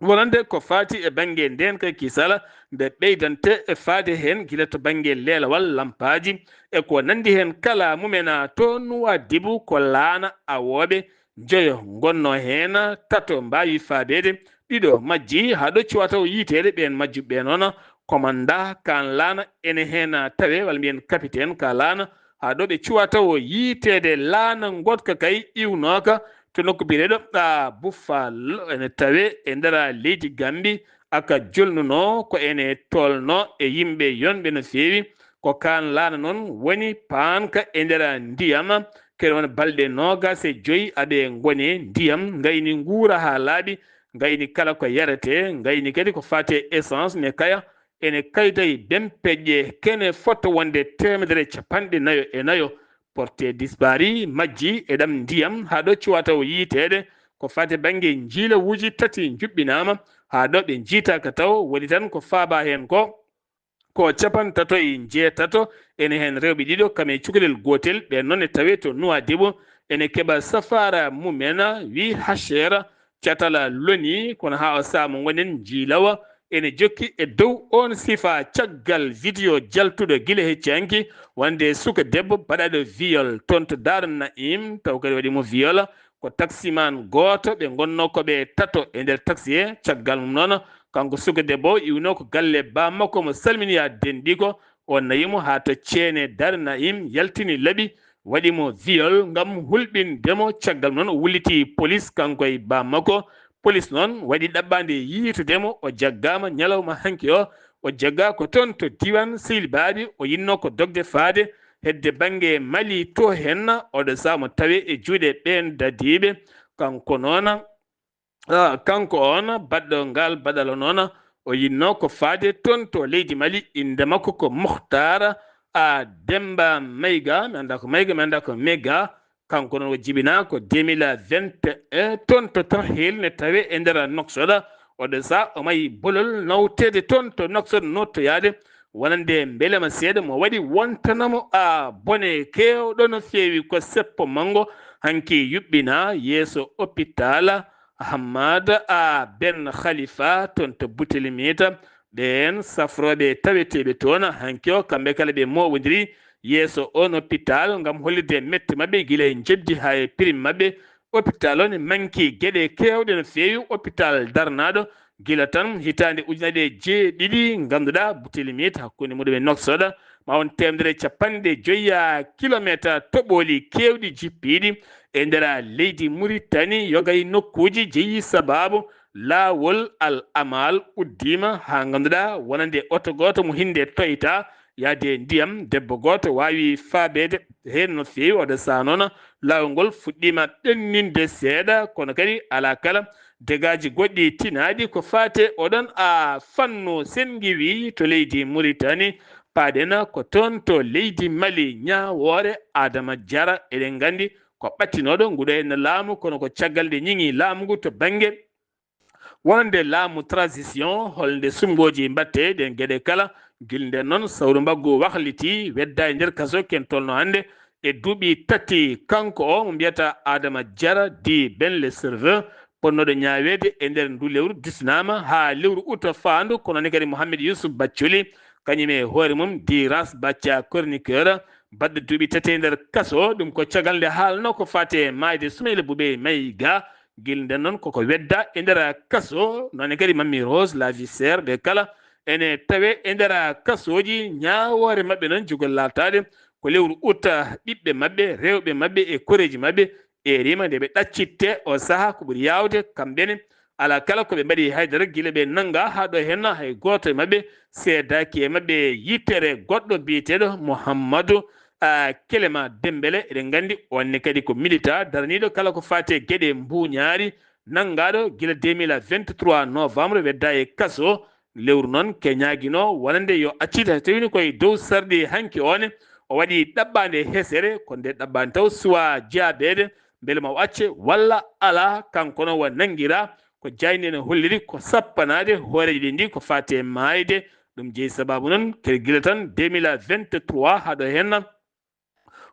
Wonande ko faati e bannge ndeen kay kisala, nde ɓeydante e faade heen gila to bannge leelawal lampaaji e ko nanndi heen kala mumen. To Nuwaadibu ko laana awooɓe njoyo ngonnoo heen, tato mbaawi faabeede, ɗiɗo majji haa ɗo cuwata o yiiteede. Ɓeen majjuɓe ɓee noon, komannda kaan laana ene heen tawe, walla mbiyen kapitaine ka laana, haa ɗo ɓe cuwata o yiiteede. Laana ngoɗka kay iwnooka to nokku biyeteeɗo a Buffalo, ene tawe e nder leydi Gambi, aka jolnunoo ko ene tolnoo e yimɓe yonɓe no feewi. Ko kaan laana noon woni paanka e nder ndiyam, kene woni balɗe noogaas e joy aɓe ngoni ndiyam, ngayni nguura haa laaɓi, ngayni kala ko yaretee, ngayni kadi ko faati e essence ne kaya, ene kayday bempeƴƴe kene fota wonde teemedere e capanɗe nayo e nayo portée disparue majji e ɗam ndiyam haa ɗo cuwata o yiiteede. Ko faati bannge njiilawuuji tati njuɓɓinaama haa ɗo ɓe njiitaaka taw, woni tan ko faaba heen ko, ko capantato e njeetato, ene heen rewɓe ɗiɗo kam e cukalel gootel, ɓeen noon e tawee to Nuwaadibu, ene keɓa safaara mumen, wi Hachera, catal loni, kono haa o sahaa mo ngonen njiilawa, ene jokki e dow oon sifa caggal vidéo jaltuɗo gila hecci hanki, wonde suka debbo baɗaaɗo viol toon to Daaru Naim, taw kadi waɗi mo viol, ko taximan gooto, ɓe ngonnoo ko ɓe tato e nder taxi he. Caggal mum noon, kanko suka debbo o iwnoo ko galle baa makko mo salmini haa denɗi ko, o nayi mo haa to ceene Daaru Naim, yaltini laaɓi, waɗi mo viol ngam hulɓinde mo. Caggal mum noon o wulliti polis kanko e baa makko. Polis noon waɗi ɗaɓɓaande yiitude mo, o jaggaama ñalawma hanki o, o jaggaa ko toon to diiwaan Seyli Baaɓi, o yinnoo ko dogde faade hedde bannge Mali to heen, oɗo sahaa mo tawee e juuɗe ɓeen dadiiɓe. Kanko noon, ah, kanko oon baɗɗo ngaal baɗal o noon, o yinnoo ko faade toon to leydi Mali, innde makko ko Muhtar, a, Demba Mayga, mi anndaa ko Mayga, mi anndaa ko Mega. Kanko noon o jibinaa ko deux mille vingt et un toon to Tarhil, ne tawee e nder Nouakchott. Oɗo sahaa o mayi bolol nawteede toon to Nouakchott, nottoyaade wonande mbelema seeɗa mo waɗi wontana mo, a, bone keewɗo no feewi. Ko seppo manngo hanki yuɓɓinaa yeeso hôpital Hamada, a, Ben Khalifa toon to Boutelmita. Ɓeen safrooɓe taweteeɓe toon hanki o, kamɓe kala ɓe mooɓondiri yeeso oon hôpital ngam hollirde mette maɓɓe gila e njeddi haa e prime maɓɓe. Hôpital o ne manki geɗe keewɗe no feewi. Hôpital darnaaɗo gila tan hitaande ujunaaje jeeɗiɗi, ngannduɗaa Boutelmita hakkunde muɗum e Nouakchott, ma won teemedere e capanɗe joyi kilomeetar toɓooli keewɗi jippiiɗi e nder leydi Muritani. Yoga e nokkuuji jeyi sabaabu laawol Al Amal uddiima haa ngannduɗaa wonande oto gooto mo hinnde toyta yaade ndiyam. Debbo gooto waawi faabeede heen no feewi. Oɗo sahaa noon laawol ngol fuɗɗiima ɓenninde seeɗa, kono kadi alaa kala degaaji goɗɗi tinaaɗi ko faati e oɗon, a, fannu. Sen ngiwii to leydi Muritani, paaɗen ko toon to leydi Mali, ñaawoore Adama Jara, eɗen nganndi ko ɓattinooɗo nguɗo heen laamu, kono ko caggal nde ñiŋi laamu ngu to bannge wonande laamu transition, holnde suɓngooji mbaɗtee ɗeen geɗe kala. Gila ndeen noon, sawru mbaggu wahliti, wedda e nder kaso, ken tolno hannde e duuɓi tati. Kanko o mo mbiyata Adama Jara, dit Ben le Serveur, potnooɗo ñaaweede e nder ndu lewru, dusinaama haa lewru uta faandu, kono ne kadi Mohamed Yusuf Bacculi, kañum e hoore mum, dit Ras Bacca, chroniqueur, baɗɗo duuɓi tati e nder kaso. Ɗum ko caggal nde haalnoo ko faati e maayde Soumaïla Boubèye Maïga. Gila ndeen noon koko wedda e nder kaso, noon kadi Mammi Rose, la vie chère, ɓe kala ene tawe e nder kasooji. Ñaawoore maɓɓe noon jogol laataade ko lewru uta, ɓiɓɓe maɓɓe, rewɓe maɓɓe e koreeji maɓɓe eeriima nde ɓe ɗaccitte o sahaa ko ɓuri yaawde kamɓe ne. Alaa kala ko ɓe mbaɗi haydara gila ɓe nannga haa ɗo henna hay gooto e maɓɓe seedaaki e maɓɓe yitere goɗɗo biyeteeɗo Mouhamadou, a, Clément Dembélé. Eɗen nganndi on ne kadi ko milita daraniiɗo kala ko faati e geɗe mbuuñaari, nanngaaɗo gila deux mille vingt-trois novembre, wedda e kaso. Lewru noon ke ñaaginoo wonande yo accit, hay tawii koye dow sarɗi hanki o ne o waɗi ɗaɓɓaande hesere, kono nde ɗaɓɓaande taw suwaa jaabeede mbele ma o acce walla alaa. Kanko noon wa nanngiraa ko jaaynde ne holliri ko sappanaade hooreejo leydi ndi ko faati e maayde. Ɗum jeyi sabaabu noon kadi gila tan deux mille vingt-trois haa ɗo henna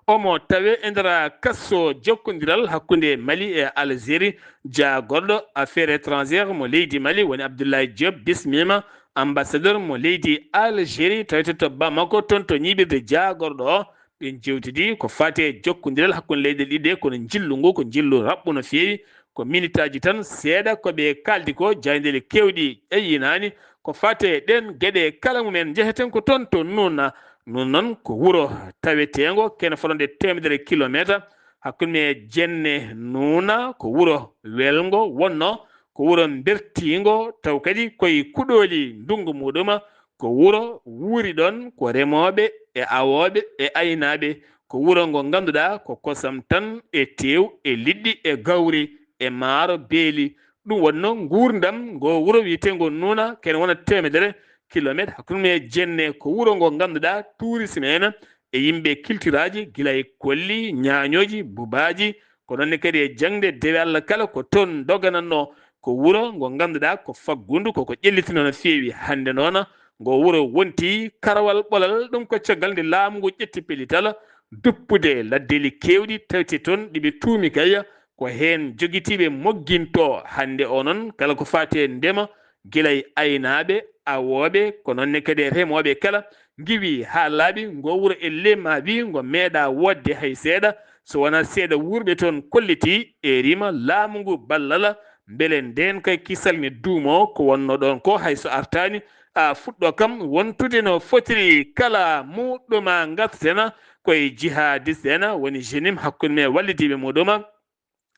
Omo tawe e nder kaso jokkondiral hakkunde Mali e Algérie. Jaagorɗo affaires étrangères mo leydi Mali woni Abdoulaye Diop bismiima ambassadeur mo leydi Algérie, tawete to Bamako, toon to ñiiɓirde jaagorɗo o. Ɓe njewtidi ko faati e jokkondiral hakkunde leyɗe ɗiɗi ɗe, kono njillu ngu ko njillu raɓɓu no feewi. Ko minitaaji tan seeɗa ko ɓe kaaldi ko, jaayndeeji keewɗi ƴeeñinaani. Ko faati e ɗeen geɗe kala mumen, njeheten ko toon to Nuuna. Nuuna noon ko wuro taweteengo kene fotande teemedere kilomeetar hakkunde Jenne Nuuna. Ko wuro welngo wonnoo, ko wuro mbertiingo, taw kadi koye kuɗooli ndunngu muɗum. Ko wuro wuuri ɗoon ko remooɓe e awooɓe e aynaaɓe. Ko wuro ngo ngannduɗaa ko kosam tan e teew e liɗɗi e gawri e maaro beeli. Ɗum wonnoo nguurndam ngo wuro wiyeteengo Nuuna, kene wona teemedere kilomeetar hakkunde Jenne. Ko wuro ngo ngannduɗaa tourisme en e yimɓe kiltiraaji, gila e kolli, ñaañooji, bubaaji, ko noon ne kadi e jaŋde dewe Allah kala ko toon doganatnoo. Ko wuro ngo ngannduɗaa ko faggundu, koko ƴellitino no feewi. Hannde noon ngo wuro wonti karawal ɓolal, ɗum ko caggal nde laamu ngu ƴetti pellital duppude laddeeli keewɗi tawti toon, ɗi ɓe tuumi kay ko heen jogitiiɓe mogginto. Hannde o noon kala ko faati e ndema, gila e aynaaɓe, awooɓe, ko noon ne kadi e remooɓe kala, ngiwi haa laaɓi ngo wuro e lemawi ngo meeɗa woodde hay seeɗa, so wonaa seeɗa wuurɓe toon kolliti e rima laamu ngu ballal, mbele ndeen kay kisal ne duumoo ko wonnoo ɗoon ko hay so artaani, a fuɗɗo kam wontude no fotiri. Kala muɗɗuma ngartena koye jihadiste en, woni jenim hakkunde me wallidiiɓe muɗuma.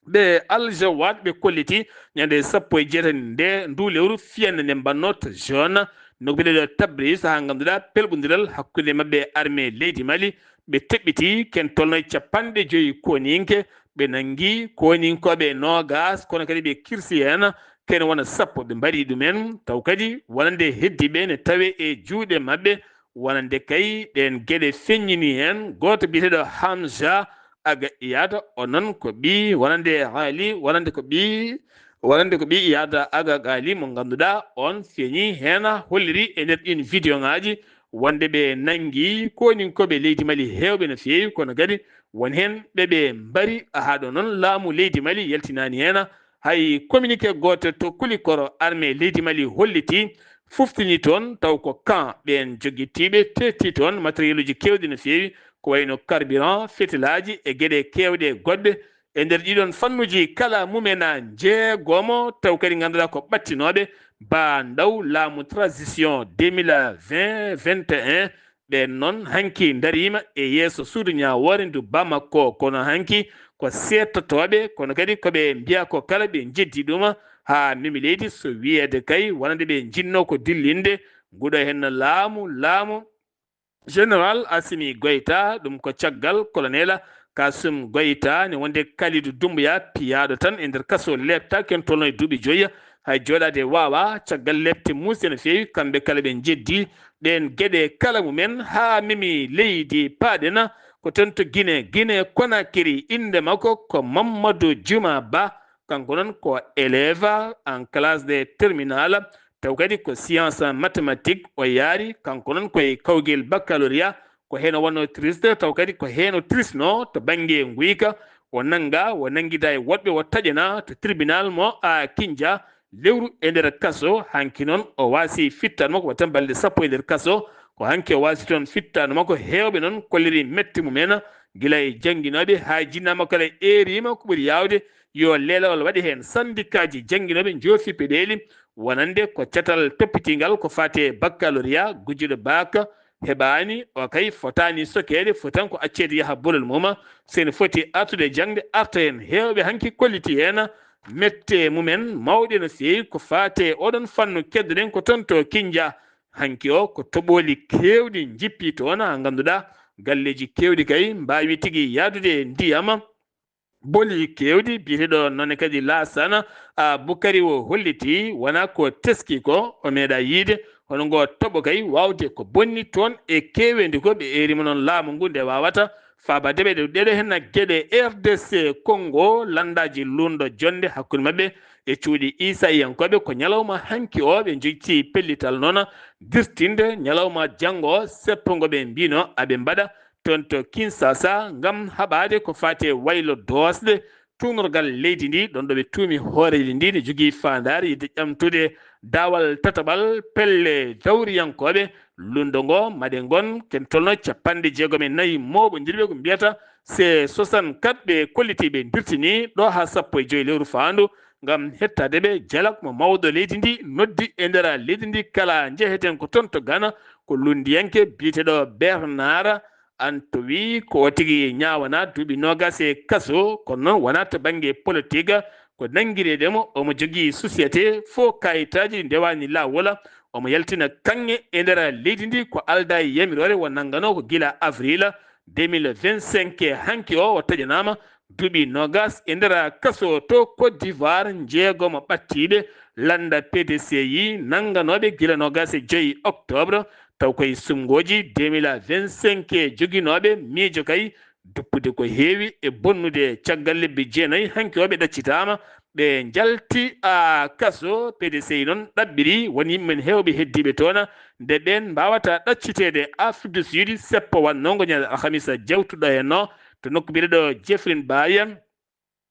Ɓe Al Jawad ɓe kolliti ñande sappo e jeetati nde ndu lewru fiyannde nde mbannoo to zone no ko biyeteeɗo Tabris, haa ngannduɗaa pelɓondiral hakkunde maɓɓe e armée leydi Mali. Ɓe teɓɓiti ken tolno e capanɗe joyi koninke, ɓe nanngi koninkooɓe noogas, kono kadi ɓe kirsi heen kene wona sappo, ɓe mbaɗi ɗumen. Taw kadi wonande heddiiɓe ne tawe e juuɗe maɓɓe, wonande kay ɗeen geɗe feññini heen. Gooto biyeteeɗo Hamza Aga Iyata, o noon ko ɓii wonande Ali, wonande ko ɓii, wonande ko ɓii Iyata Aga Ali mo ngannduɗaa on feeñi heen, holliri e nder ɗiin vidéo ŋaaji wonde ɓe nanngi koninkooɓe leydi Mali heewɓe no feewi, kono kadi won heen ɓe ɓe mbari. Haa ɗo noon laamu leydi Mali yaltinaani heen hay communiqué gooto. To Kulikoro, armée leydi Mali holliti, fuftini toon taw ko camp ɓeen joggitiiɓe, teetti toon matériel uji keewɗi no feewi, ko wayno carburant, fetelaaji e geɗe keewɗe goɗɗe. E nder ɗiɗon fannuji kala mumen jeegomo, taw kadi ngannduɗaa ko ɓattinooɓe ba ndaw laamu transition deux mille vingt, vingt et un, ɓeen noon hanki ndariima e yeeso suudu ñaawoore ndu Bamako. Kono hanki ko seettotooɓe, kono kadi ko ɓe mbiya ko kala ɓe njeddi ɗum haa memi leydi, so wiyeede kay wonande ɓe njinnoo ko dillinde nguɗo heen laamu, laamu Général Assimi Goïta, ɗum ko caggal Colonel Kasum Goïta ne wonde Kalidou Doumbouya piyaaɗo tan e nder kaso leepta ken tolno e duuɓi joyi, hay jooɗaade waawa. Caggal leepte muusɗe no feewi, kamɓe kala ɓe njeddi ɗeen geɗe kala mumen haa memi leydi. Paaɗen ko toon to Guinée, Guinée Conakry, innde makko ko Mamadou Djouma Ba, kanko noon ko élève en classe de terminale, taw kadi ko science mathématique o yaari, kanko noon ko e kawgel baccalauréat, ko heen o wonnoo triste, taw kadi ko heen o trisno to bannge nguyka, o nannga, o nanngida e woɗɓe, o taƴana to tribunal mo a Kinja, lewru e nder kaso. Hanki noon o waasi fittaandu makko, waɗi tan balɗe sappo e nder kaso, ko hanki o waasi toon fittaandu makko. Heewɓe noon kolliri mette mumen, gila e jannginooɓe haa jinnaa makko kala eeriima, ko ɓuri yaawde yo leelawol waɗe heen. Sandikaaji jannginooɓe njoofi peɗeeli wonande ko catal toppitiingal ko faati e baccalauréat, gujjuɗo bac heɓaani, o kay fotaani sokeede, foti tan ko acceede yaha bolol mum. So ene foti artude jaŋde, arta heen. Heewɓe hanki kolliti heen mette mumen mawɗe no feewi ko faati e oɗon fannu. Keddoɗen ko toon to Kinja. Hanki o ko toɓooli keewɗi njippi toon, haa ngannduɗaa galleeji keewɗi kay mbaawi tigi yahdude e ndiyam. Boli keewɗi, biyeteeɗo noon kadi Laasana, a, Bukari o holliti, wonaa ko teski ko, o meeɗaa yiyde, hono ngo toɓo kay waawde ko bonni toon e keeweendi ko. Ɓe eeriima noon laamu ngu nde waawata faabaade ɓe. Ɗeɗo heen geɗe, R D C Congo, lanndaaji luulndo jonnde hakkunde maɓɓe e cuuɗi Iisaayankooɓe, ko ñalawma hanki o ɓe njogiti pellital noon dirtinde ñalawma janngo o, seppo ngo ɓe mbiino aɓe mbaɗa toon to Kinshasa ngam haɓaade ko faati e waylo doosɗe tuunorgal leydi ndi, ɗoon ɗo ɓe tuumi hooreejo ndi ne jogii faandaare yiɗde ƴamtude daawal tataɓal pelle dawriyankooɓe. Lunndo ngo maɗe ngon ken tolno capanɗe jeegom e nayi mooɓondirɓe ko mbiyata C soixante-quatre ɓe kolliti ɓe ndirtini ɗo haa sappo e joyi lewru faandu ngam hettaade ɓe. Jalak mo mawɗo leydi ndi noddi e nder leydi ndi kala njeheten ko toon to Ghana, ko lunndiyanke biyeteeɗo Bernard Antowi ko o tigi ñaawana duuɓi noogas e kaso, kono noon wonaa to bannge politik ko nanngireede mo. Omo jogii société fof, kayitaaji ɗi ndewaani laawol. Omo yaltina kaŋŋe e nder leydi ndi ko aldaa e yamiroore, o nannganoo ko gila avril deux mille vingt-cinq. Hanki o, o taƴanaama duuɓi noogas e nder kaso to Côte d'Ivoire. Njeegomo ɓattiiɓe lannda P D C I nannganooɓe gila noogas e joyi octobre, taw koye suɓngooji deux mille vingt-cinq joginooɓe miijo kay duppude ko heewi e bonnude. Caggal lebbi jeenayi, hanki o ɓe ɗaccitaama, ɓe njalti a kaso. P D C I noon ɗaɓɓiri, won yimɓe men heewɓe heddiiɓe toon, nde ɓeen mbaawata ɗacciteede Afrique du Sud, seppo wannoo ngo ñande alhamisa jawtuɗo heen o to nokku biyeteeɗo Jeffrey Bay,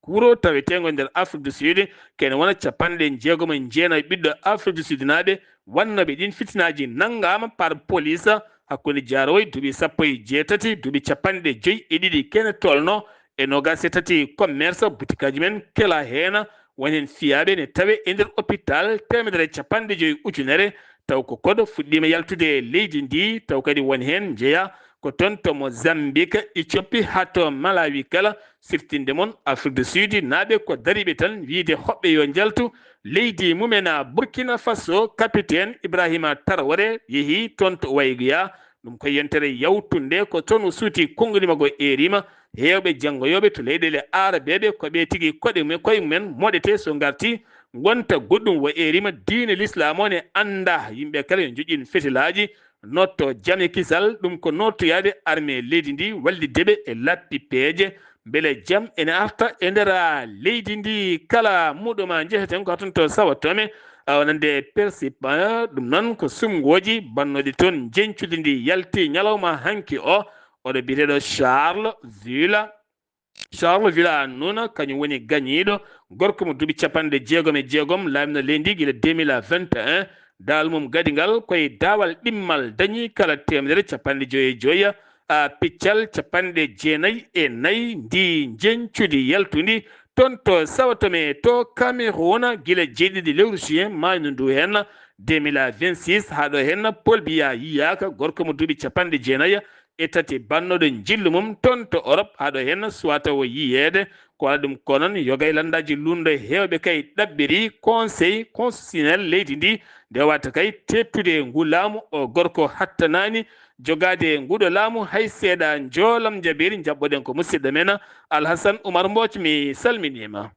wuro taweteengo nder Afrique du Sud. Kene wona capanɗe jeegom e jeenayi ɓiɗɗo Afrique du Sud naaɓe wannooɓe ɗiin fitinaaji nanngaama par police hakkunde Jaarowoy duuɓi sappo e jeetati, duuɓi capanɗe joyi e ɗiɗi kene tolno e noogas e tati commerce, butikaaji men kela heen. Won heen fiyaaɓe ne tawe e nder hôpital teemedere e capanɗe joyi ujunere, taw ko koɗo fuɗɗiima yaltude e leydi ndi, taw kadi won heen njeya ko toon to Mozambique, Éthiopie haa to Malawi kala. Siftinde mon, Afrique du Sud naaɓe ko dariiɓe tan wiyde hoɓɓe yo njaltu leydi mumen. Burkina Faso, capitaine Ibrahima Traoré yehii toon to Ouargla. Ɗum ko yontere yawtunde, ko toon o suuti konngudi makko Erima. Heewɓe janngoyooɓe to leyɗeele aarabeeɓe ko ɓe tigi koɗe mum, koye mumen moɗetee so ngarti ngonta goɗɗum. Wo Erima diine lislaam o ne annda yimɓe kala yo njoƴƴin fetelaaji, notto jam e kisal. Ɗum ko nottoyaade armée leydi ndi, wallitde ɓe e lappi peeje, mbele jam ene arta e nder leydi ndi kala. Muɗoma njeheten ko hatton to Sao Tome, a, wonande Persipa. Ɗum noon ko suɓngooji bannooɗi toon njeñcudi ndi yalti ñalawma hanki o. Oɗo biyeteeɗo Charles Villa. Charles Villa Nuna, kañum woni gañiiɗo, gorko mo duuɓi capanɗe jeegom e jeegom, laamino leydi gila deux mille vingt et un. Daawal mum gadingal koye daawal ɗimmal, dañi kala teemedere capanɗe joyi e joyi, a, piccal capanɗe jeenayi e nayi ndi njeñcudi yaltundi toon to Sao Tome to Cameroun gila jeeɗiɗi lewru juin maayno ndu heen deux mille vingt-six. Haa ɗo heen Paul Biya yiyaaka, gorko mo duuɓi capanɗe jeenayi e tati bannooɗo njillu mum toon to Europe, haa ɗo heen suwata o yiyeede. Ko waɗa ɗum ko noon, yoga e lanndaaji luulndo heewɓe kay ɗaɓɓiri Conseil constitutionnel leydi ndi, nde wata kay teettude ngu laamu. O gorko hattanaani jogaade nguɗo laamu hay seeɗa. Njoolam jabiiri, njaɓɓoɗen ko musidɗo men Alhasan Umar Mbooc, mi salminiima.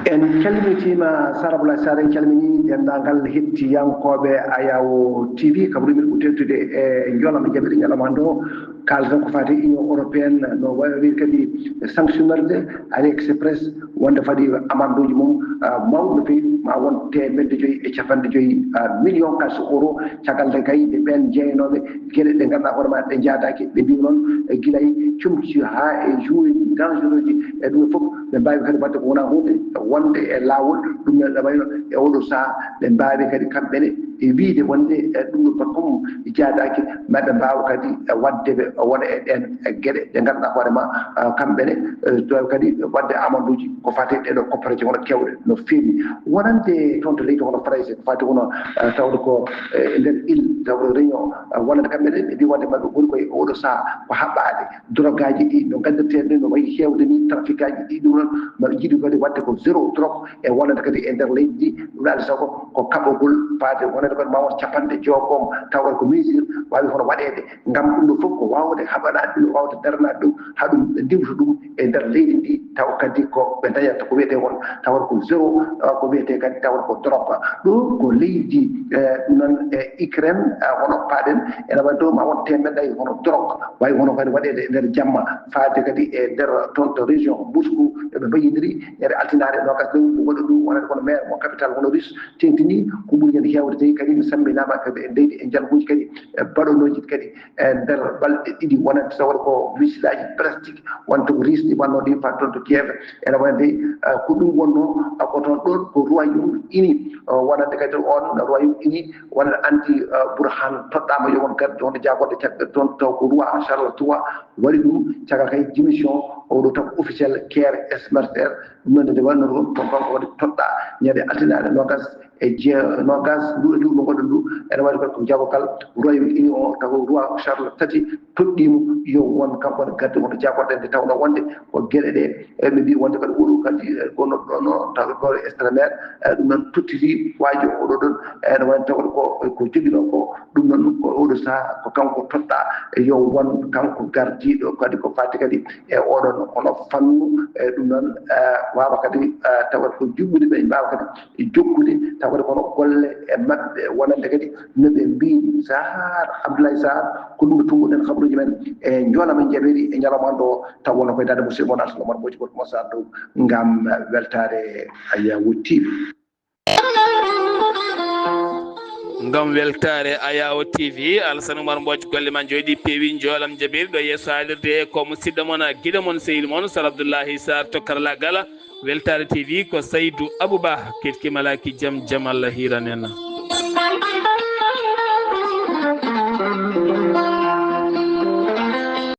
En calmitiima Sara Abdoulaye Sarr, en calminii denndaangal hettiyankooɓe Ayawo T V, kaɓru min ko teettude e njoolam jabiiri ñalawma hannde o. Kaalten ko faati e Union européenne no waawiri kadi sanctionirde AliExpress wonde faadi amanduuji mum, ah, mawɗi no feewi, ma won teemedde joyi e capanɗe joyi, ah, million kaalis euro, caggal nde kay nde ɓeen jeeynooɓe geɗe ɗe ngannduɗaa hoore ma ɗe njaadaaki, ɓe mbiyi noon, e gila e comci haa e jouet dangereux ji, e ɗum fof ɓe mbaawi kadi waɗde ko wonaa huunde wonde e laawol. Ɗum ne ɗaɓayno e oɗo sahaa ɓe mbaawi kadi kamɓe ne e wiyde wonde, e ɗum ɗo batu mum jaadaaki, ma ɓe mbaawa kadi, e waɗde ɓe wona e ɗeen, e geɗe ɗe ngannduɗaa hoore ma, ah, kamɓe ne, e, tawa kadi waɗde amanduuji ko faati e ɗeɗo koppareeje wona keewɗe no feewi. Wonande toon to leydi hono Farayse, ko faati hono, ah, tawde ko, e, e nder île, tawde réunion, ah, wonande kamɓe ne, ɓe mbi wonde maɓɓe ɓuri koye oɗo sahaa ko haɓɓaade drogaaji ɗi no nganndirtee ni, no wayi heewde ni, trafikaaji ɗi, ɗum noon no njiɗi kadi waɗde ko zéro drogue e wonande kadi e nder leydi ndi. Ɗum alaa sago ko kaɓogol faade wonande kadi ma won capanɗe jeegom, tawa ko mesure waawi hono waɗeede ngam ɗum ɗo fof ko waawde haɓanaade ɗum, waawde daranaade ɗum, haa ɗum ɓe ndiwta ɗum e nder leydi ndi, tawa kadi ko ɓe dañata ko wiyetee won, tawa ko zéro, tawa ko wiyetee kadi tawa ko drogue. Ɗo ko leydi, eh, noon e Ukraine, eh, hono paɗen, ene waɗi ɗo ma won teemeɗɗe ɗaɓɓi hono drogue, wayi hono kadi waɗeede e nder jamma, faade kadi e nder toon to région Moscou, ɓe mbayindiri ñande altinaare noogas lewru ndu waɗa ɗum, wonata kono maire mo capital hono Russe, teeŋtini ko ɓuri heen heewde tawi Kadi mi sammbinaama kadi e leydi e njalbuuji kadi e baɗonooji kadi e nder balɗe ɗiɗi wonande tawa ko misilaaji plastique wonta ko risɗi wannoo ɗi fat toon to Kiev. Ene wonande ko ɗum wonnoo ko toon ɗoon ko Royaume Uni wonande kadi on Royaume Uni wonande anti Burhan toɗɗaama yo won garde wonde jaagonde caɗɗe toon taw ko roi Charles trois waɗi ɗum caggal kay démission oɗo taw officiel Keir Starmer. Ɗum noon nde wannoo ɗum toon kanko waɗi toɗɗaa ñande altinaare nogas e je nogas ndu e ndu ndu goɗɗo ndu ene waɗi ko jagogal Royaume Uni o taw roi Charles tati toɗɗiimo yo won kanko woni garde wonde jagorɗe nde tawnoo wonde ko geɗe ɗe e ɓe mbii wonde kadi oɗo kadi gonnoɗo ɗono taw ɗo Starmer. Ɗum noon tottiti waajo oɗo ɗon ene woni taw ko ko joginoo ko ɗum noon ko oɗo saha ko kanko toɗɗaa yo won kanko gardiiɗo kadi ko fati kadi e oɗon kono fannu. E ɗum noon waawa kadi tawat ko juɓɓude ɓe mbaawa kadi jokkude tawata kono golle e maɓɓe wonande kadi no ɓe mbiyi sahar Abdoulaye Sahar ko ɗum ɗo tunguɗen habruji men e njolama jaɓiri e ñalawma ɗo taw wonno koye dande musidɗo mon Alsana Omar Mboji goto mo sa dow ngam weltare Ayawo T V. Ngam weltare Ayawo T V Alsana Omar Mboji golle ma jooɗi peewi njolam jaɓiri ɗo yeeso haalirde ko musidɗo mon giɗo mon sehil mon Sar Abdoullahi Sar to karlagal. Weltare T V ko Saydou Abouba keɗki malaki jam jam Allah hiran en.